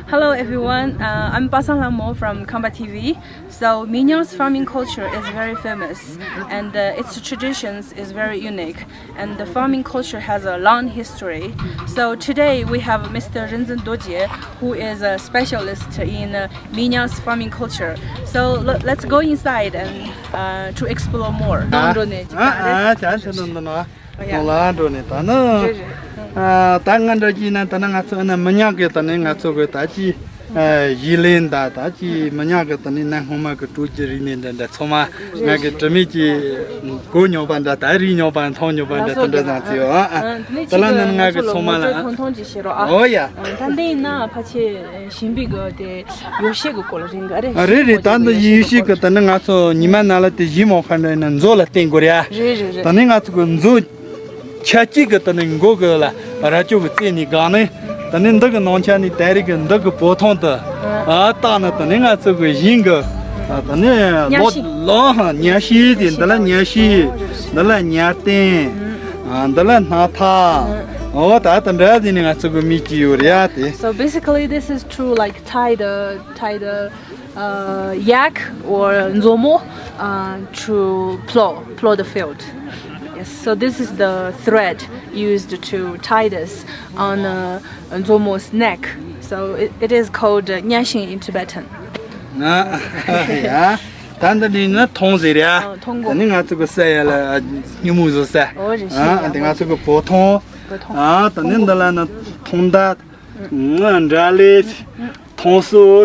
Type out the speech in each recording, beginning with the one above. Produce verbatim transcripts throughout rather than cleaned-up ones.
Hello everyone, uh, I'm Pasang Lamo from Kamba T V. So Minyan's farming culture is very famous and uh, its traditions is very unique and the farming culture has a long history. So today we have Mister Rinzin Dojie, who is a specialist in uh, Minyan's farming culture. So l- let's go inside and uh, to explore more. ཨ་ཨ་ཨ་ཅག་ཤི་ནོ་ནོ་ནོ། ཨོ་ཡ། ལ་འགྲོ་ནས་ད་ནི། རེད་རེད། ཨ་ད་ང་འདྲ་གྱིས་ན་ད་ནི་ང་ཚོ་ཨ་ན་མི་ཉག་གི་ད་ནི་ང་ཚོ་གི་ད་ཅི་ཡི་ལིན་ད་ད་ཅི་མི་ཉག་གི་ད་ནི་ན་སྔོན་མ་གི་སྤྲོ་སྐྱིད་རིག་གནས་འདྲ་འདྲ་ཚང་མ་ང་གི་དྲི་མེད་ཀྱི་གོ་མྱོང་བ་འདྲ་ད་རིག་མྱོང་བ་མཐོང་མྱོང་བ་འདྲ་དེ་འདྲ་བཟང་ཚེ་ཨ་ཨ་ད་ལ་ནི་ང་གི་ཚང་མ་ལ་ཨ་ཨོ་ཡ། ད་འདི་ཡིན་ན་ཕལ་ཆེར་ཞིང་པའི་གི་དེ་ཡོ་ཤི་གི་སྐོར་རེད་འགའ་རེད། རེད་རེད། ད་འདི་ཡོ་ཤི་གི་ད་ནི་ང་ཚོ་ཉི་མ་ནང་ལ་དེ་ཞིམ་མོ་ཁ་འདྲ་ཡིན་ན་མཛོ་ལ་བརྟེན་དགོས་རེད་ཨ། རེད་རེད་རེད། ད་ནི་ང་ཚོ་གི་མཛོ་ཆ་གཅིག་གི་ད་ནི་མགོ་གི་ལ་ར་ཅོ་གི་རྩེ་ནས་སྒང་ནི་ད་ནི་འདི་གི་ནང་ཆ་ནི་ད་རེས་གི་འདི་གི་བོ་ཐོང་དུ་ཨ་བཏགས་ནི་ད་ནི་ང་ཚོ་གི་ཞིང་གི་ད་ནི་ལོ་ལོ་ཉ་ཤི་དེ་འདི་ལ་ཉ་ཤི་འདི་ལ་ཉ་སྟེང་འདི་ལ་སྣ་ཐག་ཨོ་ད་ད་འདྲ་དེ་ནི་ང་ཚོ་གི་མི་གཅིག་ཡོད་རེད་ཨ་དེ། So basically this is to like tie the tie the uh, yak or nzomo uh, to plow plow the field. Yes, so this is the thread used to tie this on uh, nzomo's neck. So it, it is called uh, nyashing in Tibetan. ཡ། ད་འདི་ནི་ཐོང་ཟེར་ཡ། ཨ་ཐོང་གོ། ད་ནི་ང་ཚོ་གི་ས་ཡ་ལ་སྙི་མོ་བཟོ་ས། ཨོ་རེད་ཤི་ཡ། ཨ་འདི་ང་ཚོ་གི་བོ་ཐོང་། བོ་ཐོང་། ཨ་ད་ནི་འདི་ལ་ནི་ཐོང་ད། ང་འདྲ་ལེ། ཐོང་སོ།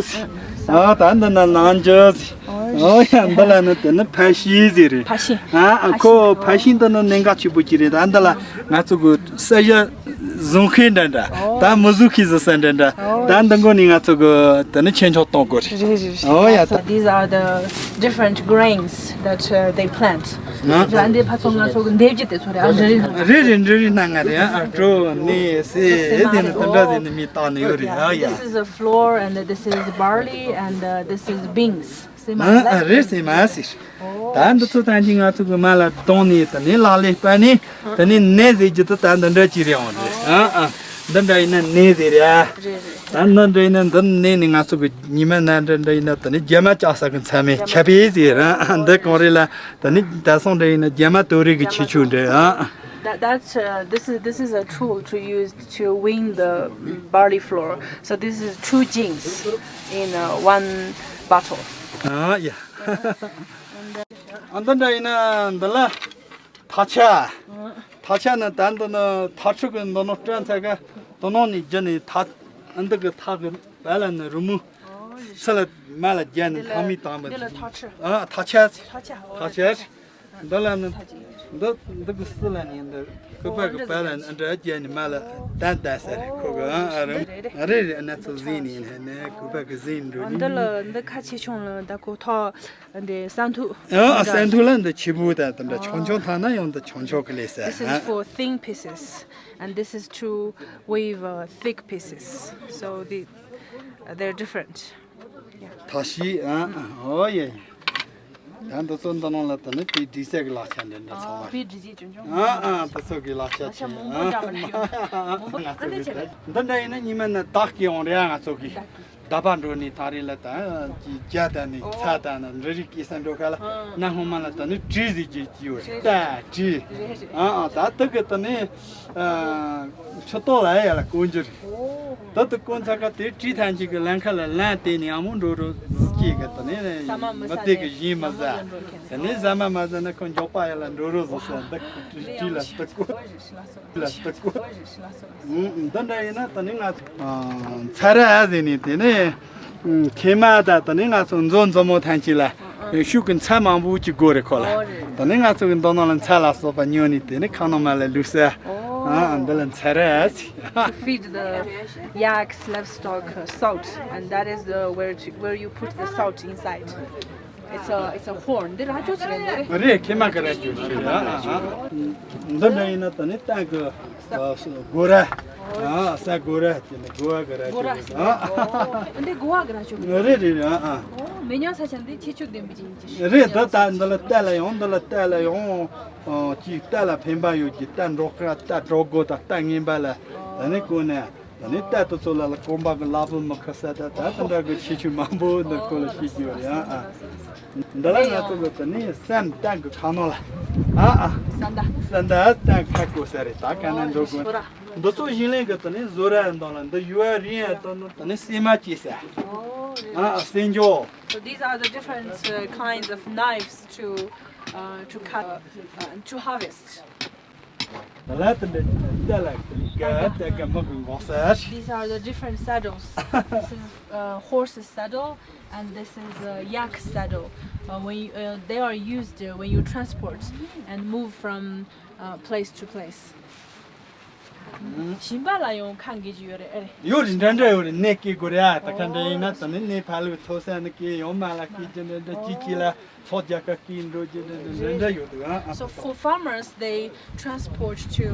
ཨ་ད་འདི་ན་ནང་ཇོ། ཨོ་ཡ་འདི་ལ་ནི་དེ་ནི་ཕ་ཤི་ཟེར་རེད། ཕ་ཤི། ཨ་ཨ་ཁོ་ཕ་ཤི་འདི་ནི་གནད་འགག་ཆེན་པོ་ཅིག་རེད། ད་འདི་ལ་ང་ཚོ་གི་ས་ཡ་བཟུང་མཁན་འདྲ་འདྲ། ད་མི་བཟོ་མཁན་བཟོ་ས་འདྲ་འདྲ། ད་འདི་འགོ་ནས་ང་ཚོ་གི་དེ་ནི་ཆེ་མཆོག་གཏོང་དགོས་རེད། རེད་རེད། ཨོ་ཡ། So these are the different grains that uh, they plant. ང་ཚོ་གི་འདེབས་ཀྱི་དེ་ཚོ་རེད། ཨ་འདྲ་རེད། རེད་རེད་འདྲ་རེད། ན་ང་རེད། ཨ་འགྲོ་ནས་སེ་དེ་ནི་དེ་འདྲ་ཟེར་ནས་མི་བཏང་ནས་ཡོད་རེད། ཨ་ཡ། This is a flour and this is barley and uh, this is beans. ཨ་ཨ་རེད་ཟེར་མ་ཟེར། ད་འདི་ཚོ་ཐམས་ཅད་ང་ཚོ་གི་མ་ལ་བཏང་ནས་དེ་ནས་ལག་ལེན་སྤར་ནས་དེ་ནས་ནས་ཟེར་རྒྱུ་དེ་ད་འདི་འདྲ་ཅིག་རེད་འོང་རེད། ཨ་ཨ་འདི་འདྲ་ཡིན་ན་ནས་ཟེར་རེད། ཨ་ད་འདི་འདྲ་ཡིན་ན་འདི་ནས་ནས་ང་ཚོ་གི་ཉི་མ་ན་འདྲ་འདྲ་ཡིན་ན་དེ་ནས་རྒྱ་མ་ལྕགས་ས་གི་མཚན་མེད་ཆ་པས་ཟེར། ཨ་ཨ་འདི་གང་རེད་ལ་དེ་ནས་ད་སོང་འདྲ་ཡིན་ན་རྒྱ་མ་དོ་རིགས་གི་ཁྱི་ཆུ་འདྲ། ཨ་ཨ། That, that's uh, this is this is a tool to use to wean the barley flour. So this is two jings in uh, one bottle. ཨ་ཡ། ཨ་འདི་འདྲ་ཡིན་ན་འདི་ལ་ཐག་ཆ། ཐག་ཆ་ནི་ད་འདི་ནི་ཐག་ཆུ་གི་འདི་ནོ་སྤྲད་ཚད་གི་འདི་ནོ་ནས་རྒྱུ་ནས་ཐག་ཨ་འདི་གི་ཐག་གི་བལ་ལ་ནི་རི་མོ་ཚི་ལ་མ་ལ་རྒྱ་ནི་ཐག་མི་དང་པོ། འདི་ལ་ཐག་ཆུ། ཨ་ཐག་ཆ། ཐག་ཆ། ཐག་ཆ། འདི་ལ་ནི་འདི་འདི་གི་སི་ལ་ནི་འདི་ཀུ་པ་གི་པ་ལ་ནི་འདྲ་རྒྱ་ནི་མ་ལ་ད་ད་ཟེར་ཁོ་གི་ཨ་ཨ་རི་ཨ་རི་རི་ཨ་ན་ཚོ་ཟིན་ནི་ནི་ནི་ཀུ་པ་གི་ཟིན་འགྲོ་ནི། འདི་ལ་འདི་ཁ་ཆེ་ཆུང་ལ་ད་གོ་ཐོག་འདི་སན་ཐུ། ཨ་སན་ཐུ་ལ་འདི་ཆེ་བུ་ད་ད་འདྲ་ཆུང་ཆུང་ཐང་ན་ཡང་འདི་ཆུང་ཆུང་གི་ལས་ཟེར། This is for thin pieces and this is to weave uh, thick pieces. So the uh, they're different. ཐ་ཤི་ཨ་ཨོ་ཡེ། ད་འདི་ཚོ་འདི་ནང་ལ་ད་ནི་དེ་འདྲི་སའི་གི་ལག་ཆ་འདི་འདྲ་ཚང་མ་རེད། ཨ་ཨ་འདི་ཚོ་གི་ལག་ཆ་ཆེ་ཨ། ང་ཚོ་གི་ད་འདི་འདྲ་ཡིན་ན་ཉི་མ་ནི་བདག་གི་ཡོང་རེད། ང་ཚོ་གི་ད་པ་འགྲོ་ནི་ཐང་རེད་ལ་ད་ཀྱི་རྒྱ་ད་ནི་ཚ་ད་ན་འདྲི་རིགས་ཀྱི་ས་འགྲོ་ག་ལ་ན་སྔོན་མ་ལ་ད་ནི་གྲི་ཟིག་གི་ཀྱི་ཡོད་རེད། ད་གྲི་ཨ་ཨ་ད་དུ་གི་ད་ནི། ཕྱི་ཏོག་ལ་ཡ་ལ་དཀོན་རྒྱུ་རེད། ད་དུ་དཀོན་ཚ་ཁ་དེ་བྲིས་ཐན་ཅིག་གི་ལན་ཁ་ལ་ལན་དེ་ནས་ཨ་མོ་འགྲོ་རོ་ཟི་ཅིག་གི་དེ་ནས་མི་དེ་གི་ཡིན་མ་ཟ། དེ་ནས་ཟ་མ་མ་ཟ་ན་ཁོ་མགྱོགས་པ་ཡ་ལ་འགྲོ་རོ་ཟི་ཟ་འདི་བྲིས་ལ་དུ་དཀོན་ལ་དུ་དཀོན། འདི་འདྲ་ཡིན་ན་དེ་ནས་ང་ཚ་ར་ཨ་ཟེར་ནས་དེ་ནས། ཁེ་མ་ད་ད་ནི་ང་ཚོ་མཛོ་མཛོ་མོ་ཐན་ཅིག་ལ་ཤུགས་ཀྱི་ཚྭ་མང་པོ་ཅིག་དགོས་རེད་ཁོ་ལ། ཨོ་རེད། ད་ནི་ང་ཚོ་གི་མདོ་ནང་ལ་ཚྭ་ལ་སོགས་པ་ཉོ་ནི་དེ་ནི་ཁང་ནང་མ་ལ་ལུས་ས། ཨོ། ཨ་འདི་ལ་ཚྭ་ར་ཟེར། To feed the yaks, livestock, uh, salt, and that is the where to, where you put the salt inside. It's a it's a horn. འདི་ར་ཅོ་ཅི་རེད་འདི་རེད། རེད་ཁེ་མ་གི་ར་ཅོ་ཅི་རེད། ཨ་ཨ་ཨ། འདི་འདྲ་ཡིན་ན་ད་ནི་ཏང་གི་ས་སྒོ་ར། ཨ་ས་སྒོ་ར་དེ་ནི་སྒོ་བ་གི་ར་སྒོ་ར་ཅོ་རེད། ཨ་ཨ། འདི་སྒོ་བ་གི་ར་ཅོ་རེད། རེད་རེད། ཨ་ཨ། ཨོ་མེ་ཉང་ས་ཆ་འདི་ཁྱི་ཆུ་ལྡན་པའི་ཅིག་ཅིག་རེད། ད་ད་འདི་ལ་རྟ་ལ་ཡོང་འདི་ལ་རྟ་ལ་ཡོང་། ཅིག་རྟ་ལ་ཕན་པ་ཡོད་ཀྱི་རྟ་འབྲོག་ཁ་རྟ་འབྲོག་སྒོ་དང་རྟ་ངན་པ་ལ་ད་ནི་བསྐོན་ནས། ད་ནི་ལྟ་དུ་ཚོ་ལ་ལ་གོམ་པ་གི་ལ་བུ་མི་ཁ་ས་ད་ད་ད་འདྲ་གི་ཆེ་ཆུང་མང་པོ་འདི་སྐོར་ལ་ཤེས་ཀྱི་ཡོད་རེད་ཨ། ཨ་འདི་ལ་ང་ཚོ་གི་ད་ནི་སན་ཏན་གི་ཁ་ནོ་ལ་ཨ་ཨ་སན་ད་སན་ད་ཏན་ཁ་གོ་ས་རེད། ད་ག་ན་འགྲོ་དགོས། འདི་ཚོ་ཞིང་ལས་གི་ད་ནི་བཟོ་ར་འདང་ལ་འདི་ཡུ་ཨ་རི་ཡ་ད་ནི་ད་ནི་སེ་མ་སྐྱེས་ས་ཨ་ཨ་སེ་འཇོ། So these are the different uh, kinds of knives to uh, to cut uh, to harvest. ལ་དེ་འདྲ་ཅིག་ལ་ལ་ག་དེ་ག་མི་གི་འགོག་ས། These are the different saddles. This is uh, horse's saddle, and this is a yak saddle. Uh, when you, uh, they are used uh, when you transport and move from uh, place to place. ཞིང་པ་ལ་ཡང་ཁ་འགེལ་གྱི་ཡོད་རེད་ཨེ་རེད། ཡོད་རེད། འདྲ་འདྲ་ཡོད་རེད། གནས་སྐྱེལ་དགོས་རེད་ཨ། ད་ཁ་འདྲ་ཡིན་ན་ད་ནི་གནས་ཕ་ལུག་ཐོག་ས་ནི་སྐྱེལ་ཡོང་མ་ལ་སྐྱེལ་གྱི་འདྲ་འདྲ་གཅིག་གཅིག་ལ། ཚོགས་རྒྱག་ག་སྐྱིད་འགྲོ་རྒྱུ་འདྲ་འདྲ་འདྲ་ཡོད་འདུག་ཨ། So for farmers, they transport to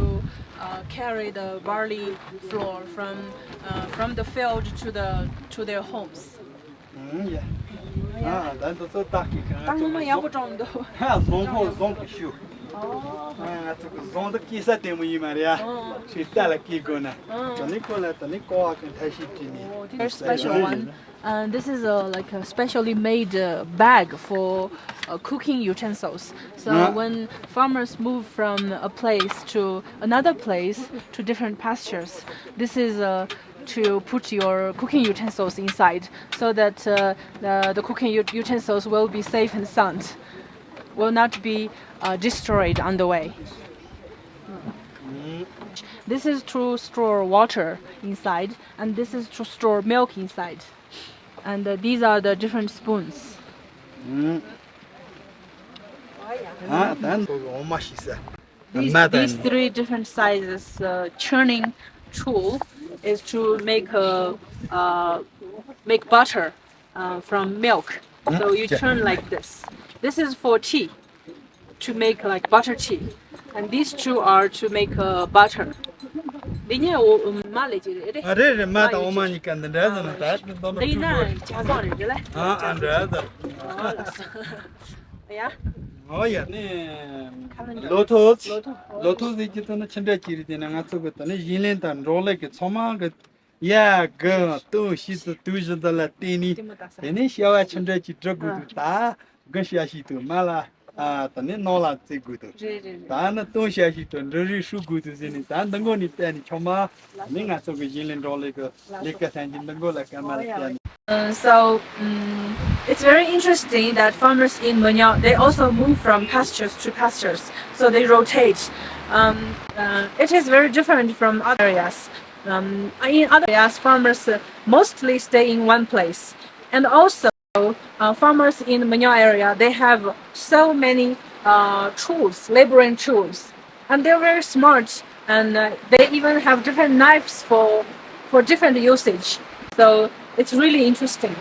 uh, carry the barley flour from uh, from the field to the to their homes. ཨང་ཡ། ཨ་ད་འདི་ཚོ་བཏགས་ཀྱི་གང་ད་ངོ་མ་ཡག་པོ་བཀྲམ་འདུག་ཧ་བཟང་པོ་བཟང་གི་ཞུ། ཨ་ང་ཚོ་གི་བཟང་དུ་སྐྱེ་ས་ལྟད་མོ་ཡིན་མ་རེད་ཨ། ཁྱོད་རྟ་ལ་སྐྱེ་དགོས་ན། ད་ནི་ཁོ་ལ་ད་ནི་ཀོ་བ་གི་མཐའ་བཞི་བྲིས་ནས། Very special one. Uh, this is a, like a specially made uh, bag for uh, cooking utensils. So when farmers move from a place to another place to different pastures, this is uh, to put your cooking utensils inside so that uh, the, the cooking ut- utensils will be safe and sound, will not be uh, destroyed on the way. This is to store water inside, and this is to store milk inside. And uh, these are the different spoons. ཨ་ད་འོ་མ་ཤི་ས། These, these three different sizes uh, churning tool is to make a uh, make butter uh, from milk. So you turn like this. This is for tea, to make like butter tea. And these two are to make uh, butter. འདི་ཉིད་འོ་མ་ལས་ཀྱི་རེད། ཨ་རེད་རེད། མ་དང་འོ་མ་གཉིས་ཀ་འདི་འདྲ་ཟེར་ན་ད་འདི་འདི་འདྲ་ཡིན་ན་ཇ་ཟང་རེད་ལ། ཨ་ཨ་འདྲ་ཟེར། ཡ། ཨོ་ཡ་ནི། ལོ་ཐོག་ལོ་ཐོག་ཟེར་གྱི་ད་ནི་ཆི་འདྲ་ཅིག་རེད་དེ་ན། ང་ཚོ་གི་ད་ནི་ཞིང་ལས་དང་འབྲོག་ལས་ཀྱི་ཚང་མ་གི་ཡ་གི་ལྟོས་ཤིག་ཏུ་དུས་བཞིན་དུ་ལ་བརྟེན་ནས་དེ་ནི་བྱ་བ་ཆི་འདྲ་ཅིག་སྒྲུབ་དགོས་འདུག་ད་གི་བྱ་ཞིག་ཏུ་མ་ལ་ཨ་ད་ནི་ནང་ལ་བརྩི་དགོས་འདུག་ད་ནི་ལྟོས་བྱ་ཞིག་ཏུ་འབྲུ་རིགས་སྲུང་དགོས་འདུག་ཟེར་ནས། ད་འདི་མགོ་ནས་བལྟས་ནས་ཆུང་མ་ནི་ང་ཚོ་གི་ཞིང་ལས་འབྲོག་ལས་ཀྱི་ལས་ཀ་ཐན་གྱི་འདི་མགོ་ལ་སྐར་མ་ལ་བལྟས་ནས། Uh, so mm, it's very interesting that farmers in Monyao, they also move from pastures to pastures. So they rotate. Um, uh, it is very different from other areas. Um, in other areas, farmers uh, mostly stay in one place. And also, uh, farmers in Monyao area, they have so many uh, tools, laboring tools. And they're very smart. And uh, they even have different knives for, for different usage. So it's really interesting.